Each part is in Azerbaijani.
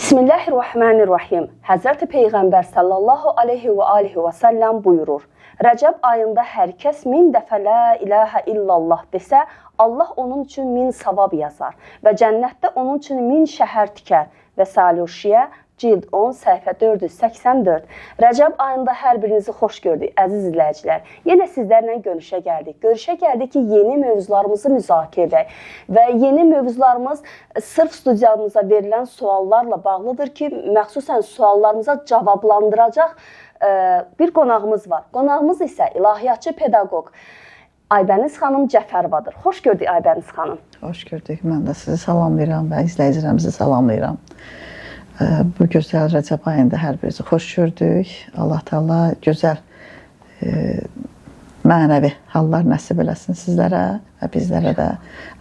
Bismillahirrahmanirrahim. Həzrəti Peyğəmbər sallallahu aleyhi və alihi və səlləm buyurur: Rəcəb ayında hər kəs 1000 dəfə la ilahə illallah desə, Allah onun üçün 1000 savab yazar və cənnətdə onun üçün 1000 şəhər tikər. Və Salur Şiə cild 10 səhifə 484. Rəcəb ayında hər birinizi xoş gördük, əziz izləyicilər. Yenə sizlərlə görüşə gəldik. Görüşə gəldik ki, yeni mövzularımızı müzakirə edək. Və yeni mövzularımız sırf studiyamıza verilən suallarla bağlıdır ki, məxsusən suallarımıza cavablandıracaq bir qonağımız var. Qonağımız isə ilahiyyatçı pedaqoq Aybəniz xanım Cəfərovadır. Xoş gördük, Aybəniz xanım. Xoş gördük. Mən də sizi salamlayıram və izləyicilərimizi salamlayıram. Bu gözəl Rəcəb ayında hər birinizi xoş gördük. Allah Teala gözəl mənəvi hallar nəsib eləsin sizlərə və bizlərə də.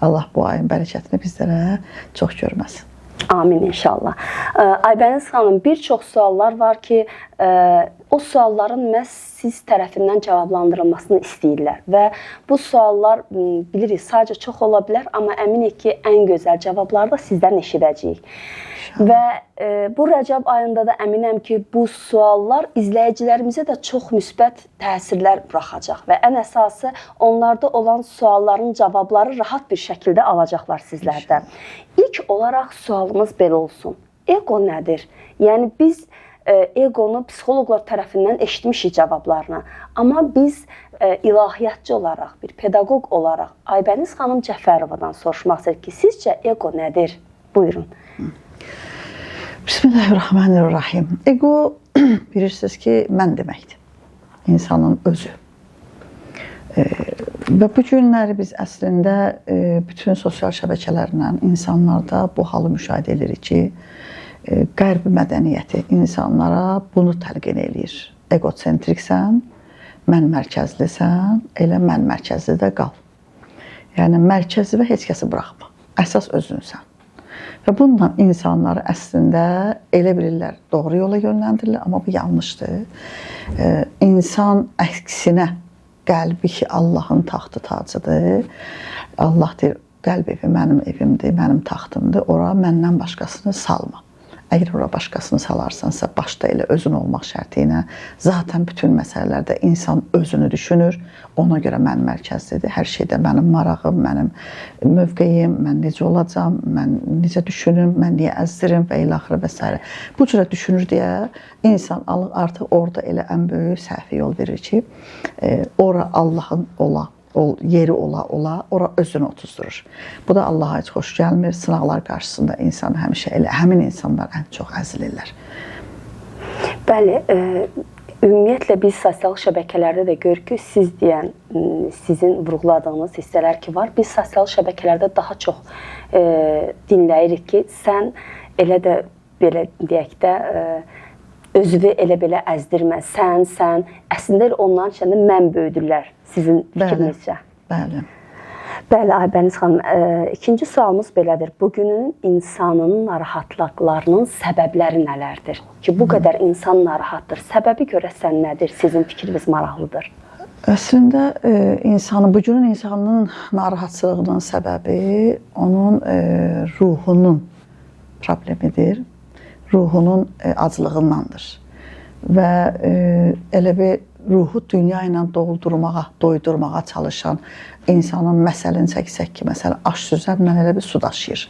Allah bu ayın bərəkətini bizlərə çox görməsin. Amin inşallah. Aybəniz xanım, bir çox suallar var ki, o sualların məhz siz tərəfindən cavablandırılmasını istəyirlər və bu suallar bilirik sadəcə çox ola bilər, amma əminik ki, ən gözəl cavabları da sizdən eşidəcəyik. Və bu Rəcəb ayında da əminəm ki, bu suallar izləyicilərimizə də çox müsbət təsirlər buraxacaq və ən əsası onlarda olan sualların cavabları rahat bir şəkildə alacaqlar sizlərdən. İlk olaraq sualımız belə olsun. Ego nədir? Yəni biz egonu psixoloqlar tərəfindən eşitmişik cavablarını. Amma biz ilahiyyatçı olaraq, bir pedaqoq olaraq Aybəniz xanım Cəfərovadan soruşmaq istəyirik ki, sizcə ego nədir? Buyurun. Bismillahirrahmanirrahim. Ego bilirsiniz ki, mən deməkdir. İnsanın özü. Və bu günləri biz əslində bütün sosial şəbəkələrlə insanlarda bu halı müşahidə edirik ki, qərb mədəniyyəti insanlara bunu təlqin eləyir. Egosentriksən, mən mərkəzlisən, elə mən mərkəzli də qal. Yəni mərkəzi və heç kəsi buraxma. Əsas özünsən. Və bununla insanları əslində elə bilirlər, doğru yola yönləndirirlər, amma bu yanlışdır. İnsan əksinə qəlbi ki, Allahın taxtı tacıdır. Allah deyir, qəlb evi mənim evimdir, mənim taxtımdır. Ora məndən başqasını salma. Əgər ora başqasını salarsansa, başda elə özün olmaq şərti ilə zaten bütün məsələlərdə insan özünü düşünür. Ona görə mən mərkəzlidir. Hər şeydə mənim marağım, mənim mövqeyim, mən necə olacam, mən necə düşünüm, mən niyə əzdirim və ilaxırı və s. Bu cürə düşünür deyə insan artıq orada elə ən böyük səhvi yol verir ki, ora Allahın ola, yeri ola, ora özünü otuzdurur. Bu da Allaha heç xoş gəlmir. Sınaqlar qarşısında insan həmişə elə həmin insanlar ən çox əzilirlər. Bəli, ümumiyyətlə biz sosial şəbəkələrdə də görürük ki, siz deyən, sizin vurğuladığınız hissələr ki var. Biz sosial şəbəkələrdə daha çox dinləyirik ki, sən elə də belə deyək də özünü elə belə əzdirmə, sən. Əslində onların içində mən böyüdürlər sizin fikrinizcə. Bəli. Bəli, Aybəniz xanım, ikinci sualımız belədir. Bugünün insanın narahatlıqlarının səbəbləri nələrdir? Ki, bu qədər insan narahatdır. Səbəbi görəsən nədir? Sizin fikriniz maraqlıdır. Əslində, bugünün insanının narahatçılığının səbəbi onun ruhunun problemidir. Ruhunun aclığındandır. Və elə bir ruhu dünya ilə doldurmağa, doydurmağa çalışan insanın məsələni çəksək ki, məsələn, aş süzərlə elə bir su daşıyır.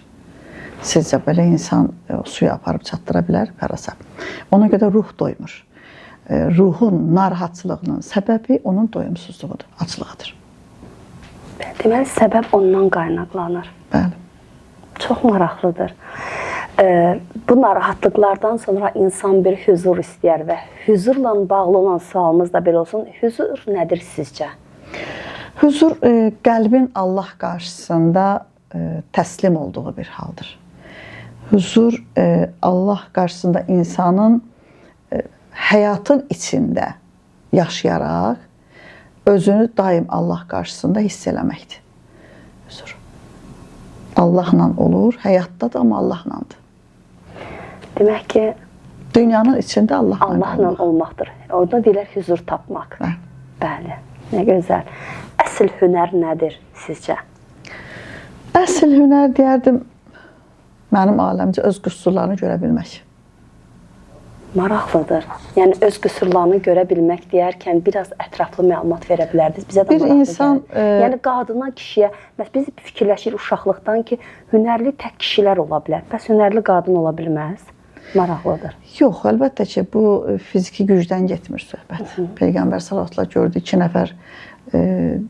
Sizcə belə insan suyu aparıb çatdıra bilər harasa? Ona görə ruh doymur. Ruhun narahatçılığının səbəbi onun doyumsuzluğudur, aclığıdır. Deməli, səbəb ondan qaynaqlanır. Bəli. Çox maraqlıdır. Bu narahatlıqlardan sonra insan bir hüzur istəyər və hüzurla bağlı olan sualımız da belə olsun. Hüzur nədir sizcə? Hüzur qəlbin Allah qarşısında təslim olduğu bir haldır. Hüzur Allah qarşısında insanın həyatın içində yaşayaraq özünü daim Allah qarşısında hiss eləməkdir. Hüzur. Allahla olur, həyatda da amma Allahlandır. Demək ki, dünyanın içində Allahla olmaqdır. Orada deyirlər hüzur tapmaq. Bəli. Bəli, nə gözəl. Əsl hünər nədir sizcə? Əsl hünər deyərdim, Mənim aləmcə öz qüsurlarını görə bilmək. Maraqlıdır. Yəni öz qüsurlarını görə bilmək deyərkən biraz ətraflı məlumat verə bilərdiniz. Bizə də bir maraqlı insan, gəlir. Yəni qadına, kişiyə, bəs biz fikirləşirik uşaqlıqdan ki, hünərli tək kişilər ola bilər. Bəs hünərli qadın ola bilməz? Maraqlıdır. Yox, əlbəttə ki, bu fiziki gücdən getmir söhbət. Peyğəmbər sallallahu əleyhi gördü 2 nəfər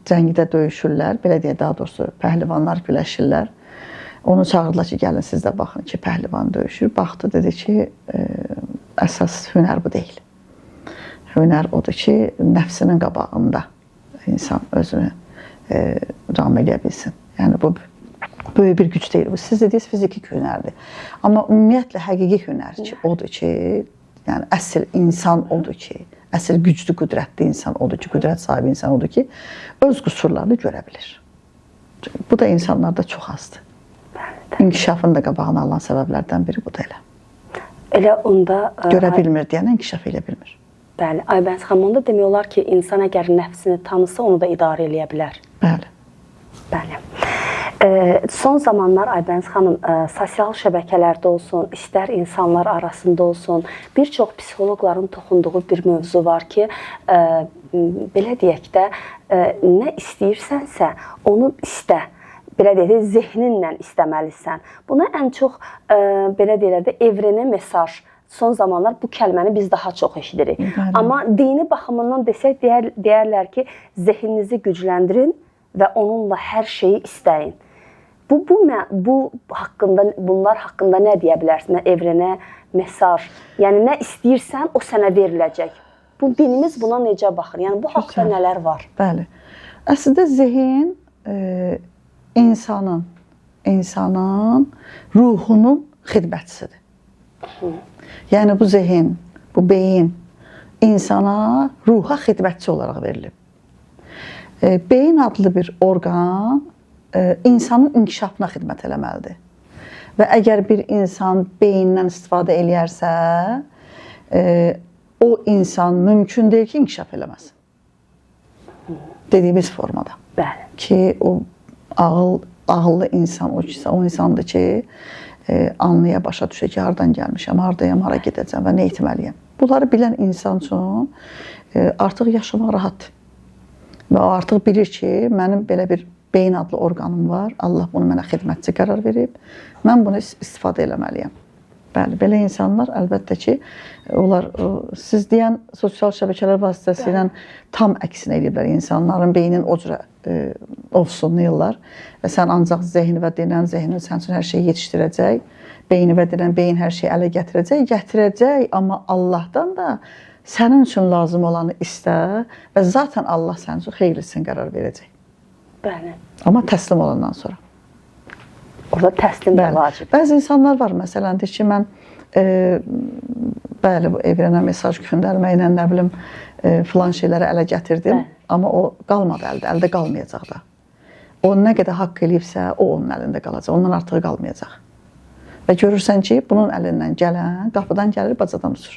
cəngdə döyüşürlər, belə deyək, daha doğrusu pəhlivanlar güləşirlər. Onu çağırdılar ki, gəlin siz də baxın ki, pəhlivan döyüşür. Baxdı, dedi ki, əsas hünər bu deyil. Hünər odur ki, nəfsinin qabağında insan özünü ram eləyə bilsin. Yəni bu böyük bir güc deyil. Bu siz dediyiniz fiziki hünərdir. Amma ümumiyyətlə həqiqi hünər ki, odur ki, yəni əsl insan odur ki, əsl güclü, qüdrətli insan odur ki, qüdrət sahibi insan odur ki, öz qüsurlarını görə bilir. Bu da insanlarda çox azdır. Bəli. İnkişafın da qabağını alan səbəblərdən biri budur elə. Elə onda görə bilmir deyənə inkişaf elə bilmir. Bəli, Aybəniz xanım, onda demək olar ki, insan əgər nəfsini tanısa, onu da idarə eləyə bilər. Bəli. Bəli. Son zamanlar Aybəniz xanım, sosial şəbəkələrdə olsun, istər insanlar arasında olsun, bir çox psixoloqların toxunduğu bir mövzu var ki, belə deyək də, nə istəyirsənsə, onu istə. Belə deyək də, zehninlə istəməlisən. Buna ən çox, belə deyirlər də, evrenə mesaj. Son zamanlar bu kəlməni biz daha çox eşidirik. Bəli. Amma dini baxımından desək, deyərlər ki, zehninizi gücləndirin və onunla hər şeyi istəyin. Bu haqqında, bunlar haqqında nə deyə bilərsən? Evrenə mesaj. Yəni nə istəyirsən, o sənə veriləcək. Bu dinimiz buna necə baxır? Yəni bu haqda nələr var? Bəli. Əslində zehin insanın ruhunun xidmətçisidir. Yəni bu zehin, bu beyin insana, ruha xidmətçi olaraq verilib. Beyin adlı bir orqan insanın inkişafına xidmət eləməlidir. Və əgər bir insan beyindən istifadə eləyərsə, o insan mümkün deyil ki, inkişaf eləməsin. Dediyimiz formada. Bəli. Ki, o ağıllı insan o insandır ki, anlaya, başa düşə ki, hardan gəlmişəm, hardayam, hara gedəcəm və nə etməliyəm. Bunları bilən insan üçün artıq yaşamaq rahatdır. Və o artıq bilir ki, mənim belə bir beyin adlı orqanım var, Allah bunu mənə xidmətçi qərar verib, mən bunu istifadə eləməliyəm. Bəli, belə insanlar əlbəttə ki, onlar siz deyən sosial şəbəkələr vasitəsilə tam əksinə eləyiblər. İnsanların beynin o cürə ovsunlayırlar və sən ancaq zehni və denən zehnin sən üçün hər şeyi yetişdirəcək, beyni və denən beyin hər şeyi ələ gətirəcək, amma Allahdan da sənin üçün lazım olanı istə və zaten Allah sənin üçün xeyirlisini qərar verəcək. Bəli. Amma təslim olandan sonra. Orada təslim də vacib. Bəzi insanlar var, məsələn, deyir ki, mən bəli, bu evrenə mesaj göndərməklə, nə bilim, filan şeyləri ələ gətirdim, bəli. Amma o qalmadı əldə, əldə qalmayacaq da. O nə qədər haqq eləyibsə, o onun əlində qalacaq, ondan artığı qalmayacaq. Və görürsən ki, bunun əlindən gələn qapıdan gəlir, bacadan uçur.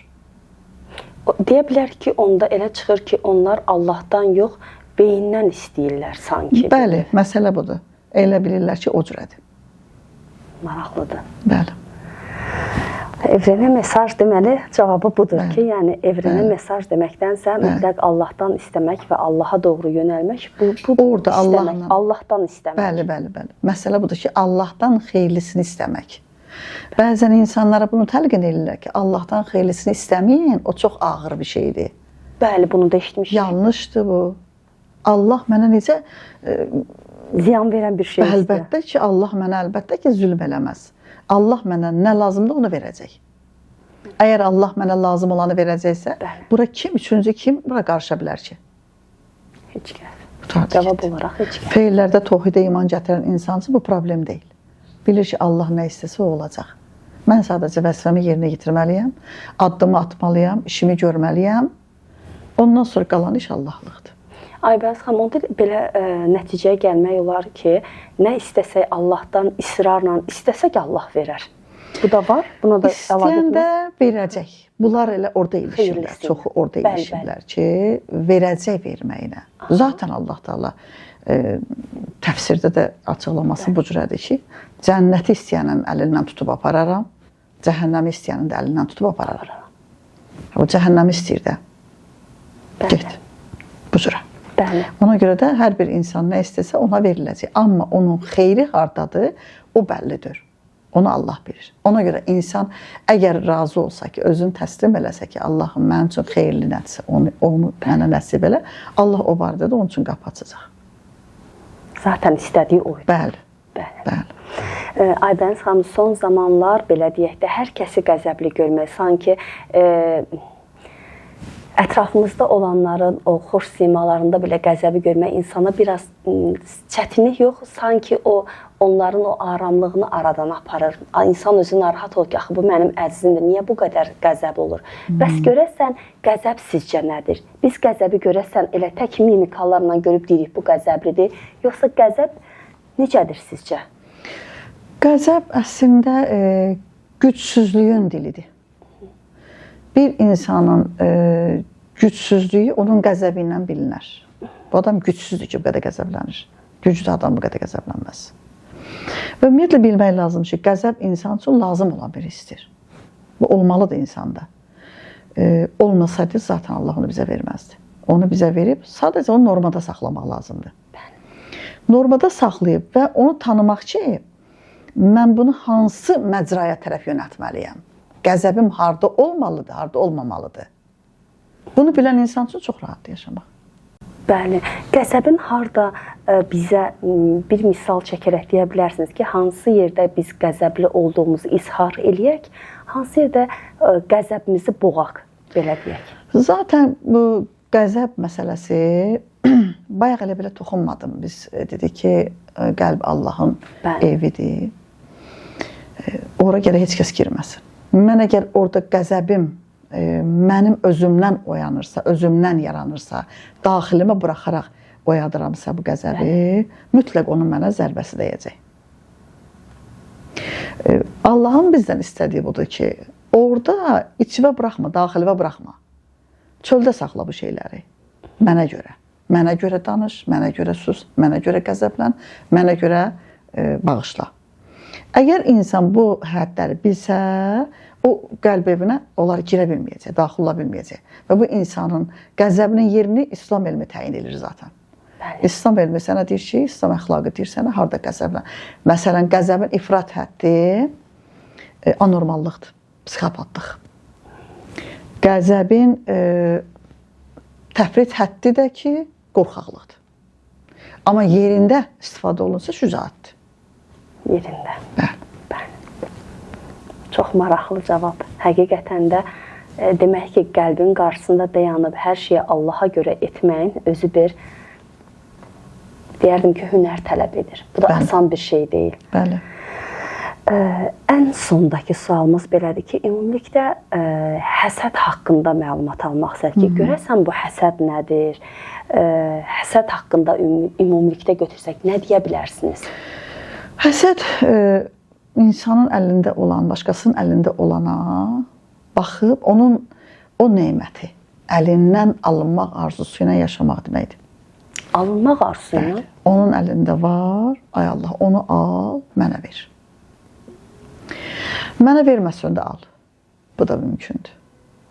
Deyə bilər ki, onda elə çıxır ki, onlar Allahdan yox, beyindən istəyirlər sanki. Bəli, məsələ budur. Elə bilirlər ki, o cürədir. Maraqlıdır. Bəli. Evrenə mesaj deməli, cavabı budur bəli. Ki, yəni evrenə bəli. Mesaj deməkdənsə bəli. Mütləq Allahdan istəmək və Allaha doğru yönəlmək, bu orada istəmək, Allahla, Allahdan istəmək. Bəli, bəli, bəli. Məsələ budur ki, Allahdan xeyirlisini istəmək. Bəzən insanlara bunu təlqin edirlər ki, Allahdan xeyirlisini istəməyin, o çox ağır bir şeydir. Bəli, bunu da eşitmişik. Yanlışdır bu. Allah mənə necə ziyan verən bir şey əlbəttə ki, Allah mənə əlbəttə ki, zülm eləməz. Allah mənə nə lazımdır onu verəcək. Əgər Allah mənə lazım olanı verəcəksə, bəli. Bura kim, üçüncü kim bura qarışa bilər ki? Heç kəs. Qurtardı Cavab getdi. Olaraq heç kəs. Feillərdə təvhidə iman gətirən insan üçün bu problem deyil. Bilir ki, Allah nə istəsə o olacaq. Mən sadəcə vəzifəmi yerinə yetirməliyəm, addımı atmalıyam, işimi görməliyəm. Ondan sonra qalan iş Allahlıqdır. Aybəniz xanım, onda belə nəticəyə gəlmək olar ki, nə istəsək Allahdan israrla, istəsək Allah verər. Bu da var, buna da əlavə etmək. İstəyəndə verəcək. Bunlar elə orada ilişirlər, çoxu orada ilişirlər ki, verəcək verməyinə. Aha. Zaten Allah Teala Təfsirdə də açıqlaması bu cürədir ki, cənnəti istəyənin əlindən tutub apararam, cəhənnəmi istəyənin də əlindən tutub apararam. O cəhənnəmi istəyir də. Get. Bu cürə. Bəli. Ona görə də hər bir insan nə istəsə ona veriləcək. Amma onun xeyri hardadır, o bəllidir. Onu Allah bilir. Ona görə insan əgər razı olsa ki, özünü təslim eləsə ki, Allahım mənim üçün xeyirli nədirsə, onu mənə nəsib elə, Allah o barədə də onun üçün qapı açacaq. Zaten istədiyi oydu. Bəli. Bəli. Bəli. Aybəniz xanım, son zamanlar belə deyək də, hər kəsi qəzəbli görmək, sanki ətrafımızda olanların o xoş simalarında belə qəzəbi görmək insana biraz çətinlik yox, sanki o onların o aramlığını aradan aparır. İnsan özü narahat olur ki, axı bu mənim əzizimdir, niyə bu qədər qəzəb olur? Bəs görəsən qəzəb sizcə nədir? Biz qəzəbi görəsən elə tək mimikalarla görüb deyirik bu qəzəblidir, yoxsa qəzəb necədir sizcə? Qəzəb əslində gücsüzlüyün dilidir. Bir insanın gücsüzlüyü onun qəzəbi ilə bilinər. Bu adam gücsüzdür ki, bu qədər qəzəblənir. Güclü adam bu qədər qəzəblənməz. Və ümumiyyətlə bilmək lazım ki, qəzəb insan üçün lazım olan bir hissdir. Bu olmalıdır insanda. Olmasaydı zaten Allah onu bizə verməzdi. Onu bizə verib, sadəcə onu normada saxlamaq lazımdır. Normada saxlayıb və onu tanımaq ki, mən bunu hansı məcraya tərəf yönəltməliyəm? Qəzəbim harda olmalıdır, harda olmamalıdır? Bunu bilən insan üçün çox rahatdır yaşamaq. Bəli, qəzəbin harda bizə bir misal çəkərək deyə bilərsiniz ki, hansı yerdə biz qəzəbli olduğumuzu izhar eləyək, hansı yerdə qəzəbimizi boğaq, belə deyək. Zaten bu qəzəb məsələsi, bayaq elə belə toxunmadım. Biz dedik ki, qəlb Allahın evidir. Ora gərək heç kəs girməsin. Mən əgər orada qəzəbim mənim özümdən oyanırsa, özümdən yaranırsa, daxilimə buraxaraq oyadıramsa bu qəzəbi, mütləq onun mənə zərbəsi dəyəcək. Allahın bizdən istədiyi budur ki, orada içivə buraxma, daxilivə buraxma. Çöldə saxla bu şeyləri. Mənə görə. Mənə görə danış, mənə görə sus, mənə görə qəzəblən, mənə görə bağışla. Əgər insan bu hədləri bilsə, o qəlb evinə onlar girə bilməyəcək, daxil ola bilməyəcək. Və bu insanın qəzəbinin yerini İslam elmi təyin edir zaten. Bəli. İslam elmi sənə deyir ki, İslam əxlaqı deyir sənə harda qəzəblən. Məsələn, qəzəbin ifrat həddi anormallıqdır, psixopatlıq. Qəzəbin təfrit həddi də ki, qorxaqlıqdır. Amma yerində istifadə olunsa şücaətdir. Yerində. Bəli. Bəli. Çox maraqlı cavab. Həqiqətən də demək ki, qəlbin qarşısında dayanıb hər şeyi Allaha görə etməyin özü bir, deyərdim ki, hünər tələb edir. Bu da Bəli. Asan bir şey deyil. Bəli. Ən sondakı sualımız belədir ki, ümumilikdə həsəd haqqında məlumat almaq istədik ki, görəsən bu həsəd nədir? Həsəd haqqında ümumilikdə götürsək nə deyə bilərsiniz? Həsəd insanın əlində olan, başqasının əlində olana baxıb onun o neməti əlindən alınmaq arzusu ilə yaşamaq deməkdir. Alınmaq arzusu ilə? Onun əlində var, ay Allah, onu al, mənə ver. Mənə verməsən də al. Bu da mümkündür.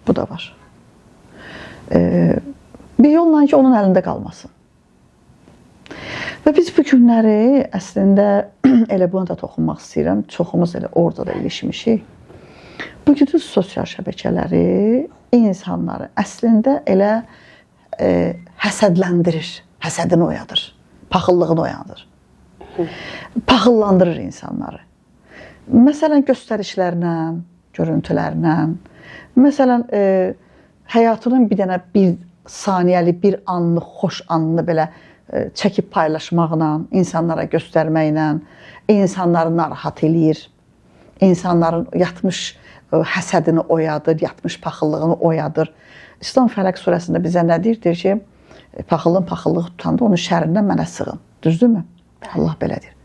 Bu da var. Bir yolla ki, onun əlində qalmasın. Və biz bu günləri əslində elə buna da toxunmaq istəyirəm. Çoxumuz elə orada da ilişmişik. Bu gün sosial şəbəkələri insanları əslində elə həsədləndirir, həsədini oyadır, paxıllığını oyadır. Paxıllandırır insanları. Məsələn, göstərişlərlə, görüntülərlə, məsələn, həyatının bir dənə bir saniyəli, bir anlıq, xoş anını belə çəkib paylaşmaqla, insanlara göstərməklə, insanları narahat eləyir, insanların yatmış həsədini oyadır, yatmış paxıllığını oyadır. İslam Fələq surəsində bizə nə deyir? Deyir ki, paxıllığın paxıllığı tutanda onun şərindən mənə sığın. Düzdürmü? Allah belə deyir.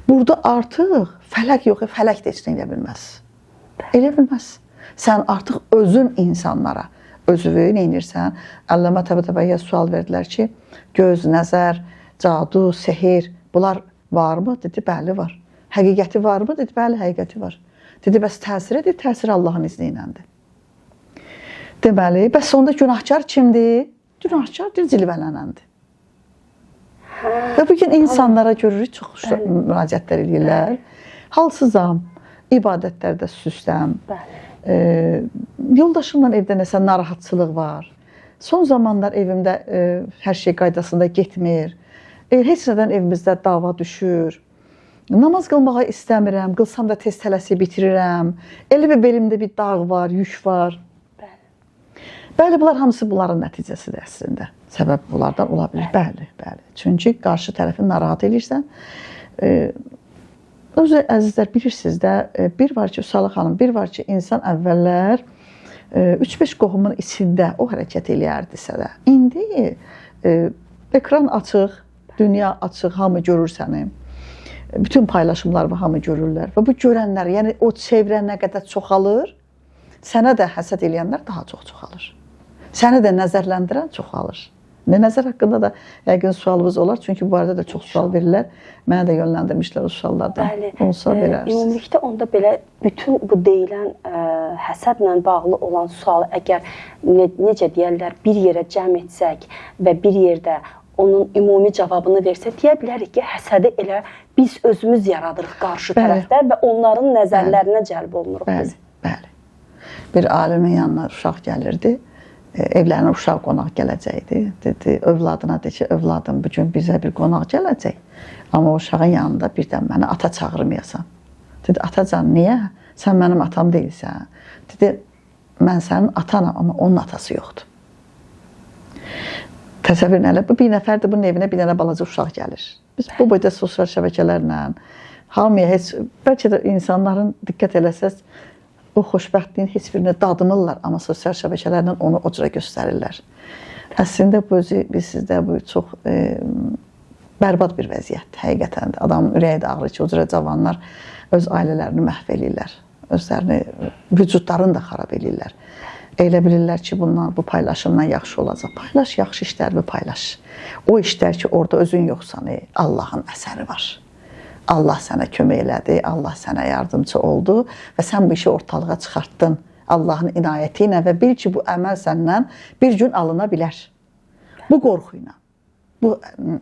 Burada artıq fələq yox, fələq də heç nə eləyə bilməz. Eləyə bilməz. Sən artıq özün insanlara özünü nə edirsən? Əlləmə Təbətəbəyə sual verdilər ki, göz, nəzər, cadu, sehir, bunlar varmı? Dedi, bəli var. Həqiqəti varmı? Dedi, bəli, həqiqəti var. Dedi, bəs təsir edir? Təsir Allahın izni iləndir. Deməli, bəs onda günahkar kimdir? Günahkar cilvələnəndir. Və bugün insanlara görürük, çox müraciətlər eləyirlər. Halsızam, ibadətlərdə süstəm. Yoldaşımla evdə nəsə narahatçılıq var. Son zamanlar evimdə hər şey qaydasında getmir. Heç nədən evimizdə dava düşür. Namaz qılmağa istəmirəm, qılsam da tez tələsik bitirirəm. Elə bir belimdə bir dağ var, yük var. Bəli. Bəli, bunlar hamısı bunların nəticəsidir əslində. Səbəb bunlardan ola bilər. Bəli, bəli. Çünki qarşı tərəfi narahat eləyirsən. Özü əzizlər, bilirsiniz də, bir var ki, Vüsalə xanım, bir var ki, insan əvvəllər 3-5 qohumun içində o hərəkət eləyərdisə də, indi ekran açıq, dünya açıq, hamı görür səni. Bütün paylaşımlarımı hamı görürlər. Və bu görənlər, yəni o çevrə nə qədər çoxalır, sənə də həsəd eləyənlər daha çox çoxalır. Səni də nəzərləndirən çoxalır. Nə nəzər haqqında da yəqin sualımız olar. Çünki bu arada da çox sual verirlər. Mənə də yönləndirmişlər o suallardan. Bəli. Olsa verərsiniz. Ümumilikdə onda belə bütün bu deyilən həsədlə bağlı olan sualı əgər necə deyərlər, bir yerə cəm etsək və bir yerdə onun ümumi cavabını versək, deyə bilərik ki, həsədi elə biz özümüz yaradırıq qarşı tərəfdə və onların nəzərlərinə cəlb olunuruq biz. Bəli, bəli. Bir alimin yanına uşaq gəlirdi. Evlərinə uşaq qonaq gələcəkdi. Dedi, övladına dedi ki, övladım, bugün bizə bir qonaq gələcək. Amma o uşağın yanında birdən məni ata çağırmayasan. Dedi, atacan, niyə? Sən mənim atam deyilsən. Dedi, mən sənin atanam, amma onun atası yoxdur. Təsəvvür elə, bu bir nəfərdir, bunun evinə bir dənə balaca uşaq gəlir. Biz bu boyda sosial şəbəkələrlə hamıya heç, bəlkə də insanların diqqət eləsəz, o xoşbəxtliyin heç birini dadmırlar, amma sosial şəbəkələrlə onu o cürə göstərirlər. Əslində bu özü, bilirsiniz də, bu çox bərbad bir vəziyyətdir, həqiqətən də. Adamın ürəyi də ağrır ki, o cürə cavanlar öz ailələrini məhv eləyirlər, özlərini, vücudlarını da xarab eləyirlər. Elə bilirlər ki, bundan, bu paylaşımdan yaxşı olacaq. Paylaş, yaxşı işlərimi paylaş. O işlər ki, orada özün yoxsan, Allahın əsəri var. Allah sənə kömək elədi, Allah sənə yardımcı oldu və sən bu işi ortalığa çıxartdın Allahın inayəti ilə və bil ki, bu əməl səndən bir gün alına bilər. Bu qorxu ilə, bu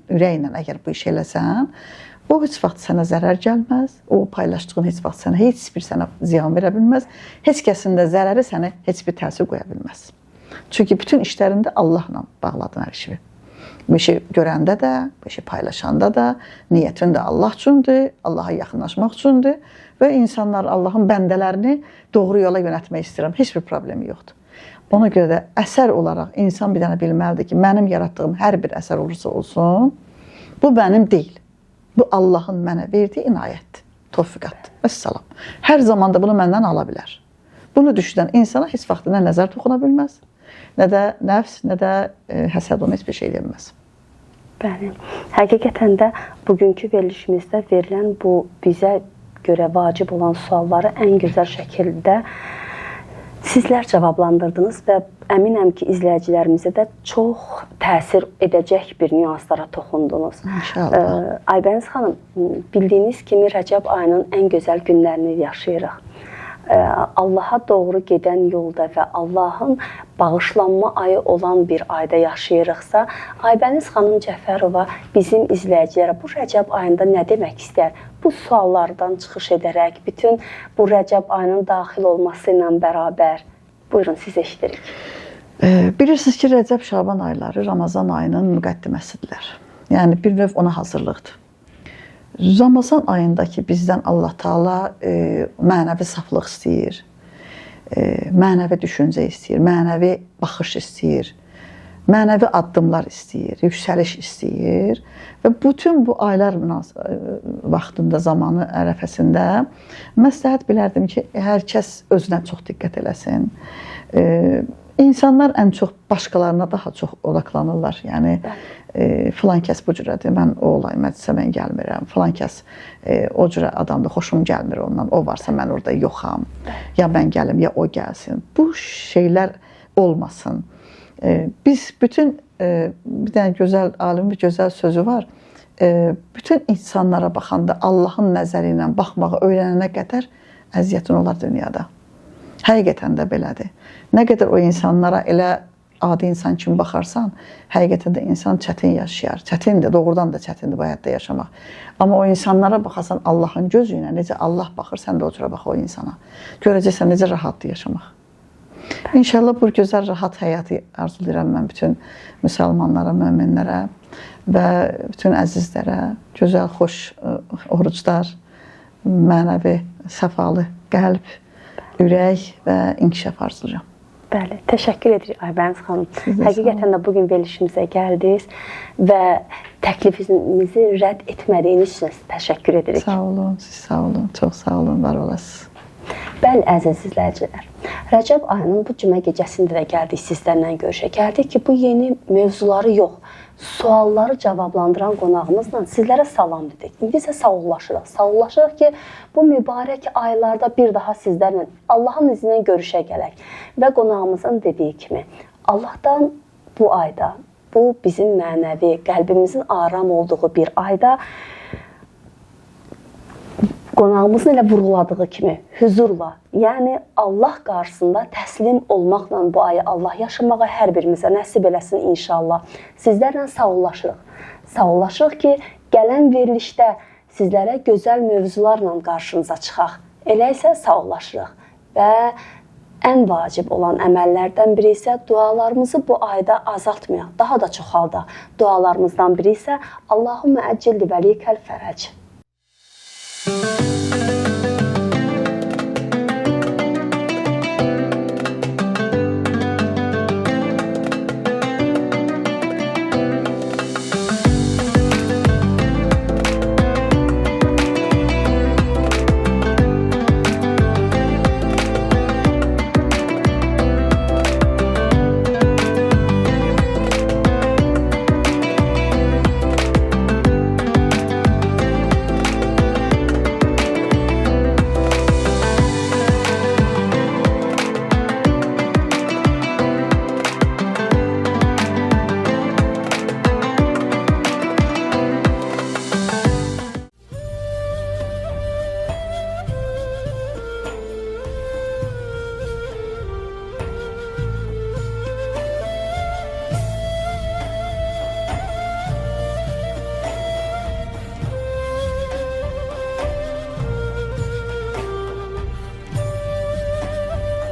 ürəklə əgər bu işi eləsən, o heç vaxt sənə zərər gəlməz, o paylaşdığın heç vaxt sənə, heç bir sənə ziyan verə bilməz, heç kəsin də zərəri sənə heç bir təsir qoya bilməz. Çünki bütün işlərində Allahla bağladın hər işi. Bu işi görəndə də, bu işi paylaşanda da niyyətin də Allah üçündür, Allaha yaxınlaşmaq üçündür və insanlar Allahın bəndələrini doğru yola yönəltmək istəyirəm. Heç bir problemi yoxdur. Ona görə də əsər olaraq insan bir dənə bilməlidir ki, mənim yaratdığım hər bir əsər olursa olsun, bu mənim deyil. Bu Allahın mənə verdiyi inayətdir, tövfiqatdır. Vəssalam. Hər zaman da bunu məndən ala bilər. Bunu düşünən insana heç vaxt nə nəzər toxuna bilməz, nə də nəfs, nə də həsəd ona heç bir şey deməz. Bəli. Həqiqətən də bugünkü verilişimizdə verilən bu bizə görə vacib olan sualları ən gözəl şəkildə sizlər cavablandırdınız və əminəm ki, izləyicilərimizə də çox təsir edəcək bir nüanslara toxundunuz. İnşallah. Aybəniz xanım, bildiyiniz kimi Rəcəb ayının ən gözəl günlərini yaşayırıq. Allaha doğru gedən yolda və Allahın bağışlanma ayı olan bir ayda yaşayırıqsa, Aybəniz xanım Cəfərova bizim izləyicilərə bu Rəcəb ayında nə demək istər? Bu suallardan çıxış edərək, bütün bu Rəcəb ayının daxil olması ilə bərabər, buyurun, siz eşidirik. Bilirsiniz ki, Rəcəb Şaban ayları Ramazan ayının müqəddiməsidirlər. Yəni, bir növ ona hazırlıqdır. Ramazan ayındakı bizdən Allah Teala mənəvi saflıq istəyir, mənəvi düşüncə istəyir, mənəvi baxış istəyir, mənəvi addımlar istəyir, yüksəliş istəyir və bütün bu aylar vaxtında, zamanı ərəfəsində məsləhət bilərdim ki, hər kəs özünə çox diqqət eləsin. İnsanlar ən çox başqalarına daha çox odaqlanırlar. Yəni, filan kəs bu cürədir, mən o olay məclisə mən gəlmirəm, filan kəs o cürə adamdır, xoşum gəlmir ondan, o varsa mən orada yoxam, ya mən gəlim, ya o gəlsin. Bu şeylər olmasın. Biz bütün, bir dənə gözəl, alimin bir gözəl sözü var. Bütün insanlara baxanda Allahın nəzəri ilə baxmağı öyrənənə qədər əziyyətin olar dünyada. Həqiqətən də belədir. Nə qədər o insanlara elə adi insan kimi baxarsan, həqiqətən də insan çətin yaşayar. Çətindir, doğrudan da çətindir bu həyatda yaşamaq. Amma o insanlara baxasan Allahın gözü ilə, necə Allah baxır, sən də o cürə bax o insana. Görəcəksən necə rahatdır yaşamaq. İnşallah bu gözəl rahat həyatı arzulayıram mən bütün müsəlmanlara, möminlərə və bütün əzizlərə gözəl, xoş oruclar, mənəvi, səfalı qəlb, ürək və inkişaf arzulayıram. Bəli, təşəkkür edirik Aybəniz xanım. Həqiqətən də bu gün verilişimizə gəldiniz və təklifimizi rədd etmədiyiniz üçün sizə təşəkkür edirik. Sağ olun, siz sağ olun, çox sağ olun, var olasınız. Bəli, əziz izləyicilər. Rəcəb ayının bu cümə gecəsində də gəldik sizlərlə görüşə. Gəldik ki, bu yeni mövzuları yox, sualları cavablandıran qonağımızla sizlərə salam dedik. İndi isə sağollaşırıq. Sağollaşırıq ki, bu mübarək aylarda bir daha sizlərlə Allahın izni ilə görüşə gələk. Və qonağımızın dediyi kimi, Allahdan bu ayda, bu bizim mənəvi, qəlbimizin aram olduğu bir ayda qonağımızın elə vurğuladığı kimi hüzurla, yəni Allah qarşısında təslim olmaqla bu ayı Allah yaşamağa hər birimizə nəsib eləsin inşallah. Sizlərlə sağollaşırıq. Sağollaşırıq ki, gələn verilişdə sizlərə gözəl mövzularla qarşınıza çıxaq. Elə isə sağollaşırıq və ən vacib olan əməllərdən biri isə dualarımızı bu ayda azaltmayaq, daha da çoxaldaq. Dualarımızdan biri isə Allahümmə əccil li vəlikəl fərəc.